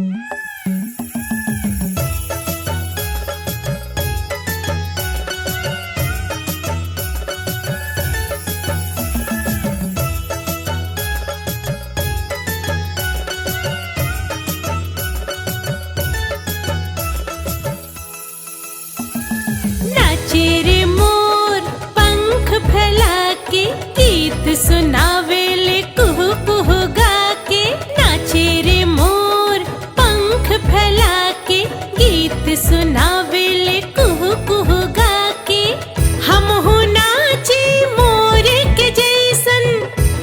नाचे रे मोर पंख फैला के, गीत सुनावे ले कुहू कुहू गा के। नाचे रे मोर पंख फैला के, गीत सुनावे ले कुहू कुहू गा के। हमहू नाचे मोर के जैसन,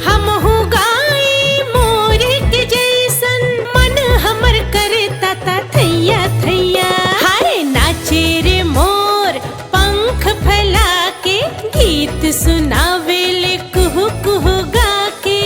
हमहू गाई मोर के जैसन, मन हमर करे ताता थैया थैया। हाय नाचे रे मोर पंख फैला के, गीत सुनावे ले कुहू कुहू गा के।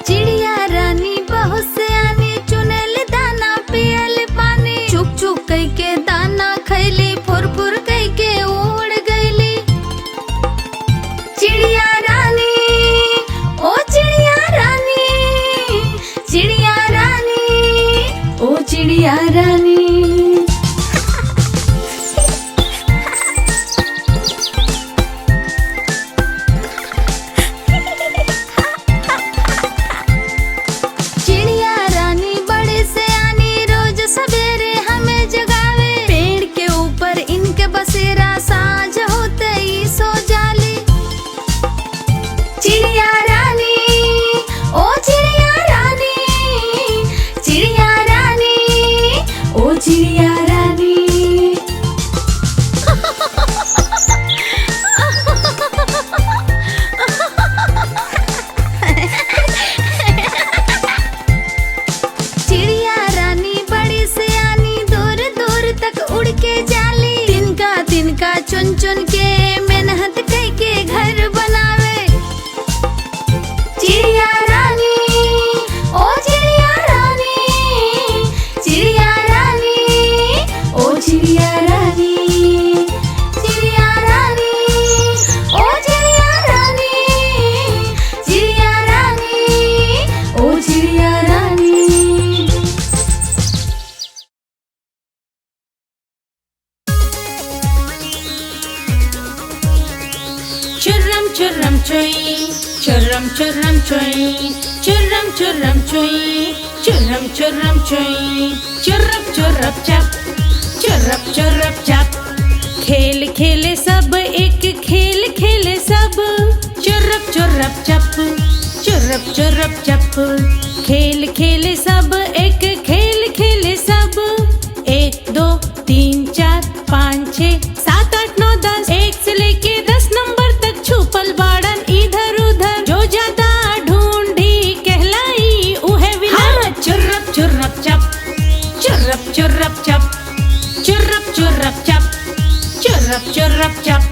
चिड़िया रानी बहुत सयानी, चुनेल दाना पियल पानी, चुक चुक कई के दाना खैली, फुर फुर कई के उड़ गईली। चिड़िया रानी ओ चिड़िया रानी, चिड़िया रानी ओ चिड़िया रानी। चिड़िया रानी बड़े सयानी, रोज सवेरे हमें जगावे, पेड़ के ऊपर इनके बसेरा, साँझ होते ही सो जाली। चिड़िया रानी ओ चिड़िया रानी, चिड़िया रानी ओ चिड़िया रानी। चिड़िया रानी बड़ी सयानी, दूर दूर तक उड़ के जाली, तिनका तिनका चुन चुन के मेहनत कई के घर बनावे। चिड़िया रानी ओ चिड़िया रानी, चिड़िया रानी ओ चिड़िया रानी, चिड़िया रानी ओ चिड़िया रानी, चिड़िया रानी ओ चिड़िया रानी। चुर्रम चुर्रम चुई, चुर्रम चुर्रम चुई, चुर्रम चुर्रम चुई, चुर्रम चुर्रम चुई, चुर्रप चुर्रप चप, चुर्रप चुर्रप चप। खेल खेले सब एक खेल खेले सब, चुर्रप चुर्रप चप, चुर्रप चुर्रप चप। खेल खेले सब एक खेल खेले सब, 1 2 3 4 5 6 7 8 9 10, 1 से लेके 10 नंबर तक छुपल बाड़न इधर उधर, जो ज्यादा ढूंढी कहलाई उहे विनर। हाँ, चुर्रप चुर्रप चप, चुर्रप चुर्रप चप, चुर्रप चुर्रप चप, चुर्रप चुर्रप चप।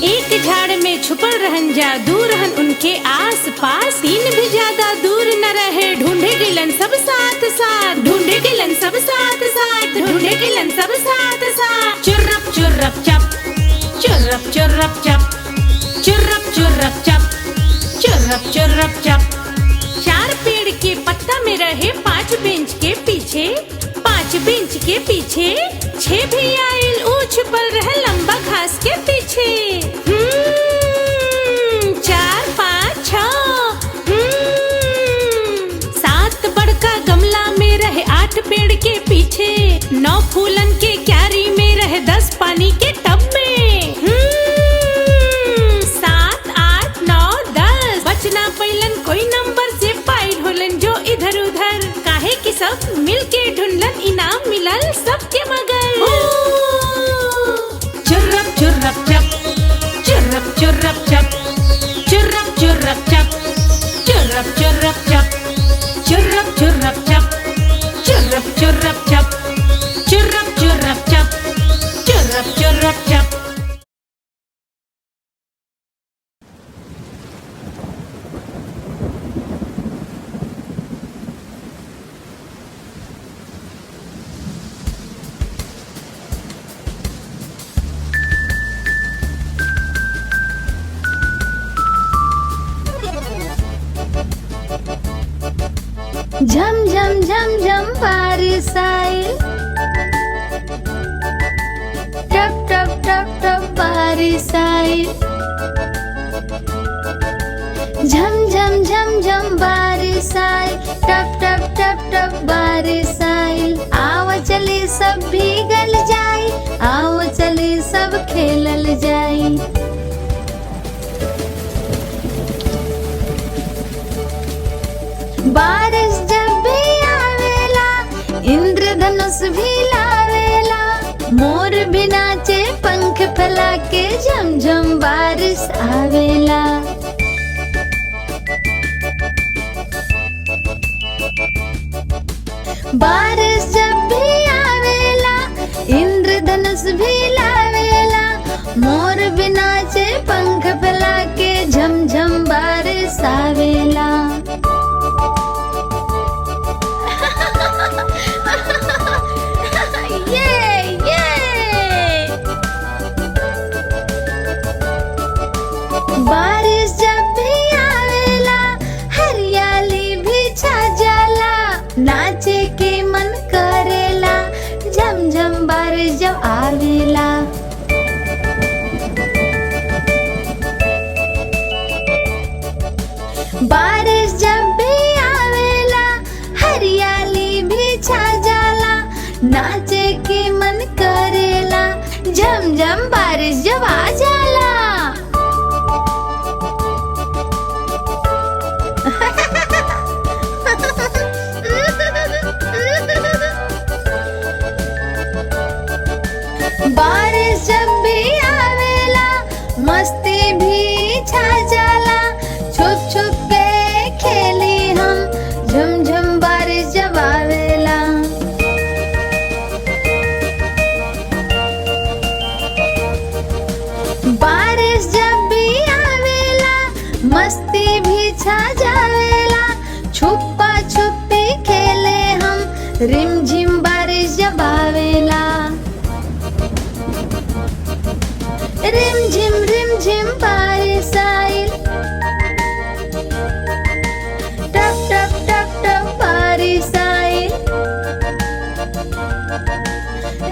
एक झाड़ में छुपल रहन जा, दूर रहन उनके आस पास, 3 भी ज्यादा दूर न रहे, ढूंढे गिलन सब साथ साथ, ढूंढे गिलन सब साथ साथ, ढूंढे गिलन सब साथ साथ। चुर्रप चुर्रप चप, चुर्रप चुर्रप चप, चुर्रप चुर्रप चप, चुर्रप चुर्रप चप। 4 पेड़ के पत्ता में रहे 5 बेंच के पीछे, 5 बेंच के पीछे 6 भी आइल ऊंच पर रहे लंबा घास के पीछे। 4 5 6, 7 बड़का गमला में रहे 8 पेड़ के पीछे, 9 फूलन के क्यारी में रहे 10 पानी के टब में। 7 8 9 10, बचना पैलन कोई नंबर से पाइल होलन जो इधर उधर, काहे कि सब मिल के ढूंढलन इनाम मिलल सबके मगर। झम बारिश आइल, टप टप टप टप बारिश आइल, झम झम झम झम बारिश आइल, टप टप टप टप बारिश आइल। आव चली सब भीगल जाई, आव चली सब खेलल जाई। बारिश जब भी आवेला, इंद्रधनुष भी लावेला, मोर भी नाचे पंख फैला के झमझम बारिश आवेला। बारिश जब भी आवेला, इंद्रधनुष भी लावेला, मोर भी नाचे पंख फैला के झमझम बारिश आवेला। ये ये बारिश जब भी आवेला, हरियाली भी छा जाला, नाचे के मन करेला, झमझम बारिश जब आवेला। बारिश जब भी आवेला, हरियाली भी छा जाला, नाचे के मन करेला, झमझम बारिश जब आ जाला। बारिश जब भी आवेला, मस्ती भी छा जाला, छुप छुप के खेली हम, झुम झुम बारिश जब आवेला। बारिश जब भी आवेला, मस्ती भी छा जावेला, छुपा छुपी खेले हम, रिमझिम बारिश जब आवेला। रिमझिम रिमझिम बारिश आइल, टप टप टप टप बारिश आइल,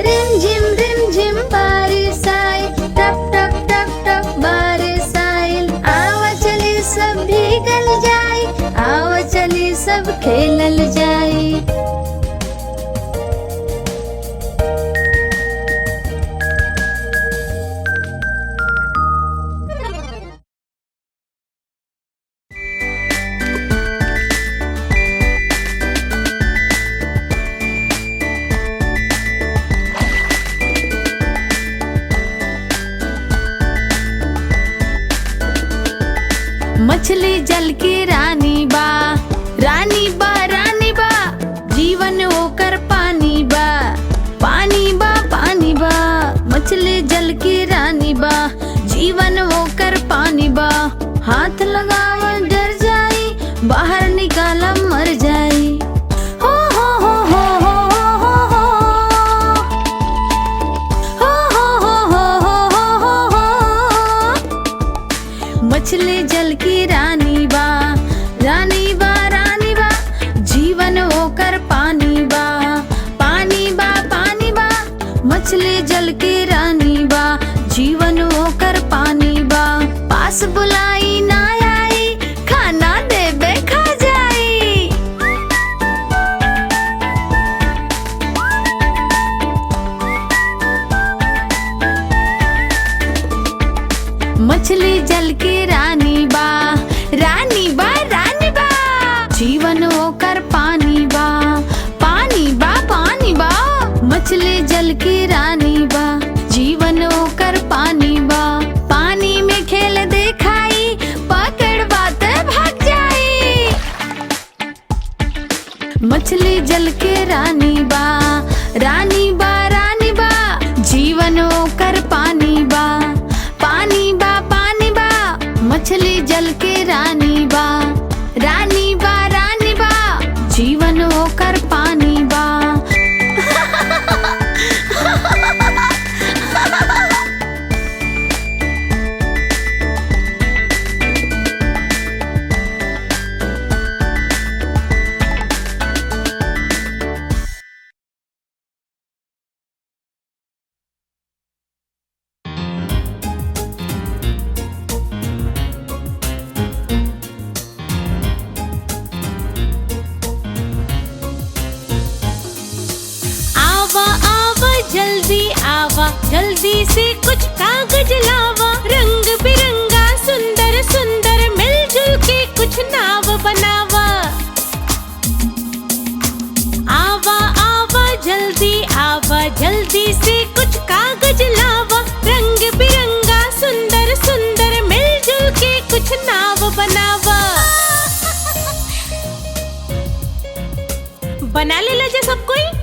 रिमझिम रिमझिम बारिश आइल, टप टप टप टप बारिश आइल। आवा चली सब भीगल जाई, आवा चली सब खेलल जाई। मछली जल की रानी बा, रानी बा रानी बा, जीवन ओकर पानी बा, पानी बा पानी बा। मछली जल की रानी बा, जीवन ओकर पानी बा, हाथ लगावल डर जाई, बाहर निकाला मर जाई। हो हो हो हो हो हो हो हो हो हो हो हो हो हो। मछली जल की रानी बा, रानी बा रानी बा, जीवन ओकर पानी बा, पानी बा पानी बा। मछली जल की रानी बा, जीवन ओकर पानी बा, पास बुलाई ना आई, खाना देबे खा जाई। मछली जल की रानी बा, रानी बा रानी बा, जीवन ओकर पानी बा, पानी बा पानी बा। मछली जल की रानी बा, जीवन ओकर पानी बा, पानी में खेल देखाई, पकड़ बात भाग जाई। मछली जल के रानी बा, रानी बा रानी बा, जीवन ओकर पानी बा, पानी बा पानी बा। मछली जल के रानी बा, रानी बा रानी बा, जीवन ओकर पानी बा। जल्दी आवा, जल्दी से कुछ कागज लावा। रंग बिरंगा सुंदर सुंदर मिलजुल के कुछ नाव बनावा। आवा आवा जल्दी आवा, जल्दी से कुछ कागज लावा। रंग बिरंगा सुंदर सुंदर मिलजुल के कुछ नाव बनावा। बना ले जा सब कोई।